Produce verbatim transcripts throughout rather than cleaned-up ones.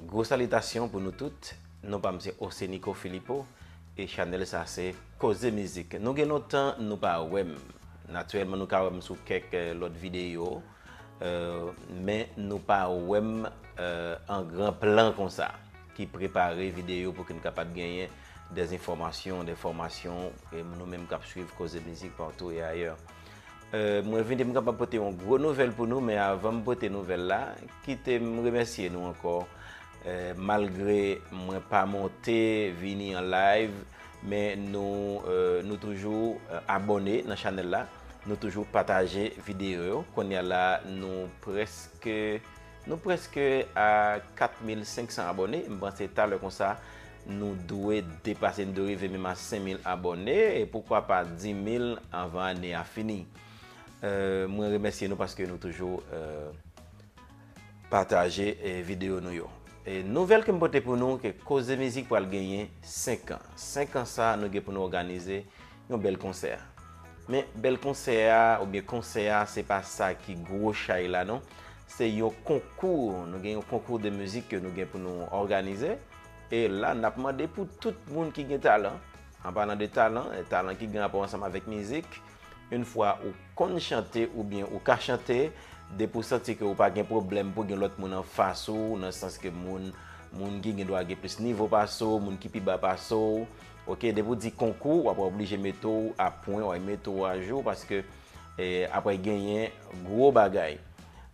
Gwo salitasyon pou nou tout. Non pa m se Osenico Filipo e chanèl sa se Koze Mizik. Nou gen lontan nou pa wè m. Natirèlman nou ka wè m sou kèk eh, lòt videyo, eh, men nou pa wè m eh, an gran plan konsa ki prepare videyo pou ke n kapab genyen dè enfòmasyon, dè fòmasyon, e nou menm k ap swiv Koze Mizik patou e ayè. Eh, mwen vini m kapab pote yon gwo nouvèl pou nou, men avan m pote nouvèl la, kite m remèsye nou ankò. Eh, malgre mwen pa monte vini an live, men nou, eh, nou toujou eh, abòne nan chanèl la, nou toujou pataje videyo yo. Kounye a la, nou prèske, nou prèske a kat mil senk san abòne. M panse talè konsa, nou dwe depase, nou dwe rive menm a senk mil abòne, e poukwa pa dis mil anvan ane a fini. Eh, mwen remèsye nou paske nou toujou eh, pataje eh, videyo nou yo. E nouvèl ke m pote pou nou, ke Koze Mizik pral genyen senk an. Senk an sa, nou gen pou nou òganize yon bèl konsè. Men bèl konsè a, oubyen konsè a, se pa sa ki gwo chay la non. Se yon konkou, nou gen yon konkou de mizik ke nou gen pou nou òganize. E la, n ap mande pou tout moun ki gen talan. An palan de talan, eh, talan ki gen rapò ansanm avèk mizik, yon fwa ou konn chante oubyen ou ka chante, depi w santi ke ou pa gen pwoblèm pou gen lòt moun anfas ou, nan sans ke moun, moun ki gen dwa gen plis nivo pase w, moun ki pi ba pase w, oke, depi w di konkou, w ap oblije mete w a pwen, w ap mete w a jou, paske eh, apre genyen gwo bagay.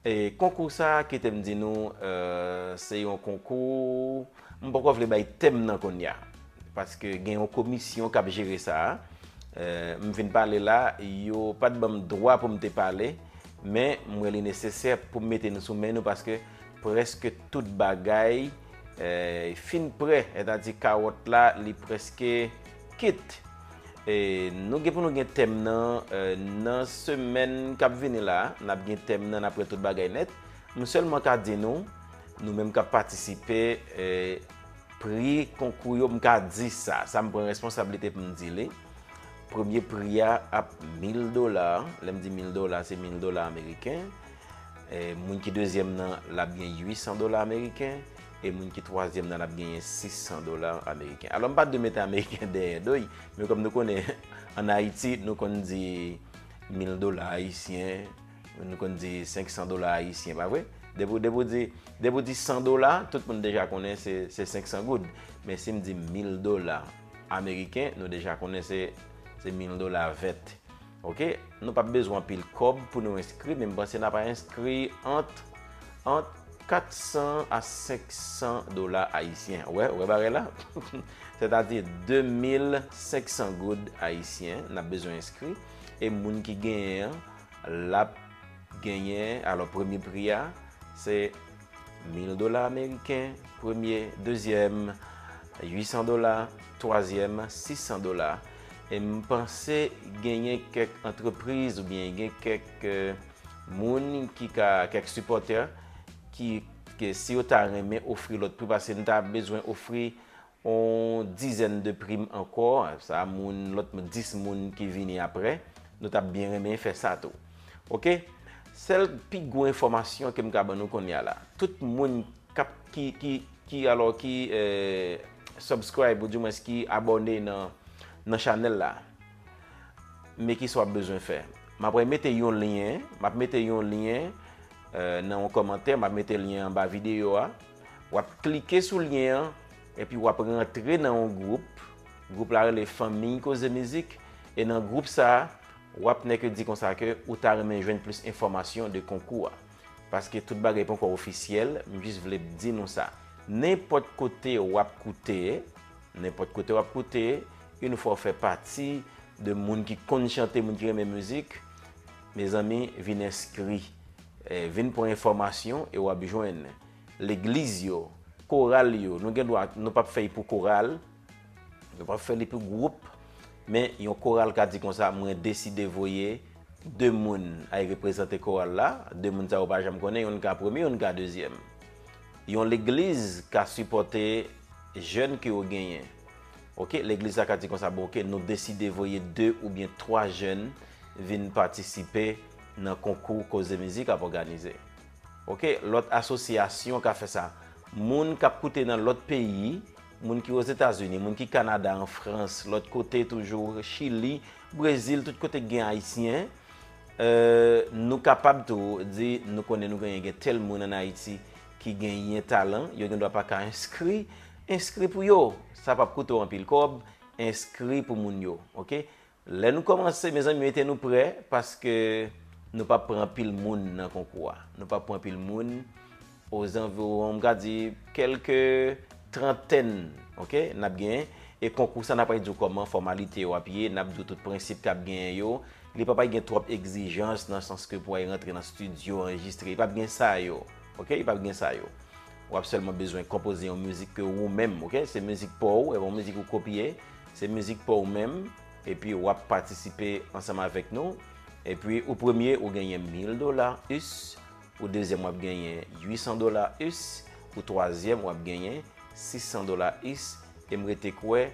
E konkou sa, kite m di nou, eh, se yon konkou, m poko vle bay tèm nan kounye a. Paske gen yon komisyon k ap jere sa a. Eh, m vin pale la, yo pa t ban m dwa pou m te pale, men m wè li nesesè pou m mete nou sou men nou paske prèske tout bagay eh, fin prè, sètadi kawòt la, li prèske kit. E nou gen pou nou gen tèm nan, eh, nan semèn k ap vini la, n ap gen tèm nan, n ap wè tout bagay nèt. M sèlman ka di nou, nou menm k ap patisipe, eh, pri konkou yo, m ka di sa, sa m pran responsablite pou m di li. Premye pri a ap mil dola, lè m di mil dola, se mil dola ameriken. E, moun ki dezyèm nan, l ap gen uit san dola ameriken, e moun ki twazyèm nan, l ap genyen sis san dola ameriken. Alò, m pa t dwe mete ameriken dèyè do, men kòm nou konnen, ann Ayiti, nou konn di mil dola ayisyen, nou konn di senk san dola ayisyen, pa vre? Depi, depi w di, depi w di san dola, tout moun deja konnen se, se senk san goud. Men si m di mil dola ameriken, nou deja konnen se, se mil dola vèt. Oke? Nou p ap bezwen anpil kòb pou nou enskri, men m panse n ap enskri ant, ant kat san a senk san dola ayisyen. Wè, wè bagay la? Sètadi de mil senk san goud ayisyen n ap bezwen enskri. E moun ki genyen an, l ap genyen, alò, premye pri a, se mil dola ameriken, premye, dezyèm, uit san dola, twazyèm, sis san dola. E m panse genyen kèk antrepriz oubyen gen kèk, eh, moun ki ka, kèk sipòtè ki, ke si yo ta renmen ofri lòt pri, paske n ta bezwen ofri yon dizèn de prim ankò, sa moun, lòt moun, dis moun ki vini apre, nou t ap byen renmen fè sa tou. Oke? Sèl pi gwo enfòmasyon ke m ka ban nou kounye a la. Tout moun k ap, ki, ki, ki, alò, ki, eh, subscribe, ou dimwens ki abòne nan, nan chanèl la, men kisa w ap bezwen fè? M ap mete yon lyen, m ap mete yon lyen, eh, nan yon kòmantè, m ap mete lyen anba videyo a. W ap klike sou lyen an, epi w ap rantre nan yon gwoup. Gwoup la rele Fanmi Koze Mizik. E nan gwoup sa a, w ap nèk di konsa ke ou ta renmen jwenn plis enfòmasyon de konkou a. Paske tout bagay poko ofisyèl, m jis vle di nou sa. Nenpòt kote w ap koute, nenpòt kote w ap koute, yon fwa w fè pati de moun ki konn chante, moun ki renmen mizik, mezanmi, vin enskri. Eh, vin pran enfòmasyon e w ap jwenn. Legliz yo, koral yo, nou gen dwa, nou p ap fè l pou koral, nou p ap fè li pou gwoup, men yon koral ka di konsa, mwen deside voye de moun al reprezante koral la, de moun sa yo pa janm konnen, youn ka premye, youn ka dezyèm. Yon legliz ka sipòte jèn ke yo genyen. Oke, legliz la ka di konsa, bon, oke, nou deside voye de oubyen twa jèn vin patisipe nan konkou Koze Mizik ap òganize. Oke, lòt asosyasyon ka fè sa. moun k ap koute nan lòt peyi, moun ki Ozetazini, moun ki Kanada, an Frans, lòt kote toujou, Chili, Brezil, tout kote k gen Ayisyen, euh, nou kapab tou di, nou konnen nou genyen gen tèl moun ann Ayiti ki genyen talan, yo gen dwa pa ka enskri, enskri pou yo. Sa p ap koute w anpil kòb, enskri pou moun yo, oke? Lè nou kòmanse, mezanmi, mete nou prè, paske nou p ap pran anpil moun nan konkou a. Nou p ap pran anpil moun, ozanviwon, m ka di, kèlke trantèn, oke, n ap genyen. E konkou sa, n ap di w kòman fòmalite yo ap ye, n ap di w tout prensip k ap genyen yo. Li p ap gen twòp egzijans nan sans ke pou w al rantre nan estidyo, anrejistre. Li p ap gen sa yo, oke? Li p ap gen sa yo. W ap sèlman bezwen konpoze yon mizik ke ou menm, oke? Se mizik pa w, e pa yon mizik ou kopye. Se mizik pa w menm. Epi w ap patisipe ansanm avèk nou. Epi ou premye, ou genyen mil dola U S. Ou dezyèm, w ap genyen uit san dola U S. Ou twazyèm, w ap genyen sis san dola U S. E m rete kwè,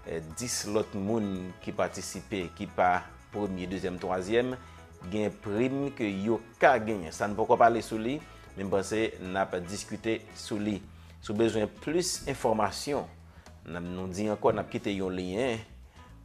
eh, dis lòt moun ki patisipe, ki pa premye, dezyèm, twazyèm, gen prim ke yo ka genyen. Sa n poko pale sou li, men m panse n ap diskite sou li. Si w bezwen plis enfòmasyon, n ap, nou di ankò, n ap kite yon lyen,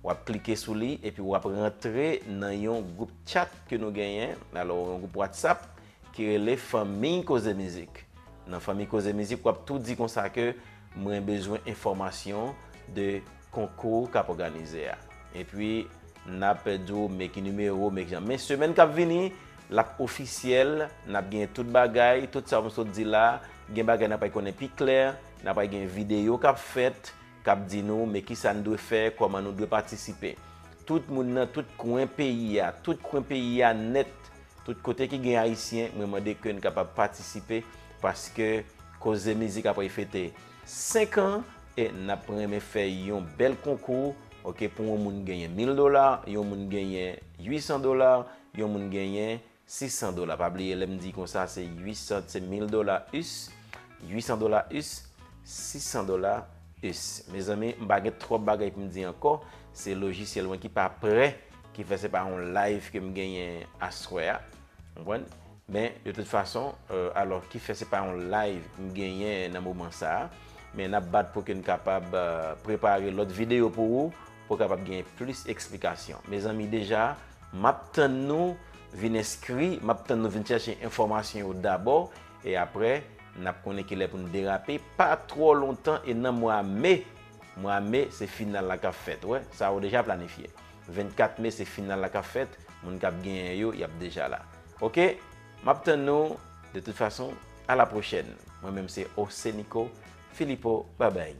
w ap klike sou li, epi w ap rantre nan yon gwoup chat ke nou genyen, alò, yon gwoup WhatsApp ki rele Fanmi Koze Mizik. Nan Fanmi Koze Mizik, w ap tou di konsa ke mwen bezwen enfòmasyon de konkou k ap òganize a. Epi, n ap di w men ki nimewo, men ki jan. Men semèn k ap vini, l ap ofisyèl, n ap gen tout bagay, tout sa m sot di la, gen bagay n ap konnen pi klè, n ap gen videyo k ap fèt, k ap di nou men kisa n dwe fè, kòman nou dwe patisipe. Tout moun nan tout kwen peyi a, tout kwen peyi a nèt, tout kote ki gen Ayisyen, mwen mande ke n kapab patisipe, paske Koze Mizik ap fete senk an, e n ap renmen fè yon bèl konkou, oke, pou yon moun genyen mil dola, yon moun genyen uit san dola, yon moun genyen sis san dola. Pa bliye, lè m di konsa, se uit san, se mil dola U S, uit san dola U S, sis san dola U S. Mezanmi, m pa gen twòp bagay pou m di ankò. Se lojisyèl mwen ki pa prè, ki fè se pa yon live ke m genyen aswè a. Konprann? Men, de tout fason, euh, alò, ki fè se pa yon live m genyen nan moman sa a. Men n ap bat pou ke n kapab, euh, prepare lòt videyo pou ou, pou w kapab gen plis eksplikasyon. Mezanmi, deja, m ap tann nou vin enskri, m ap tann nou vin chèche enfòmasyon yo dabò, e apre, n ap konnen kilè pou n derape, pa twò lontan, e nan mwa me, mwa me, se final la k ap fèt, wè, sa yo deja planifye. Vennkat me, se final la k ap fèt, moun k ap genyen yo, y ap deja la. Oke, m ap tann nou, de tout fason, a la pwochèn. Mwen menm, se Osenico Filipo, babay.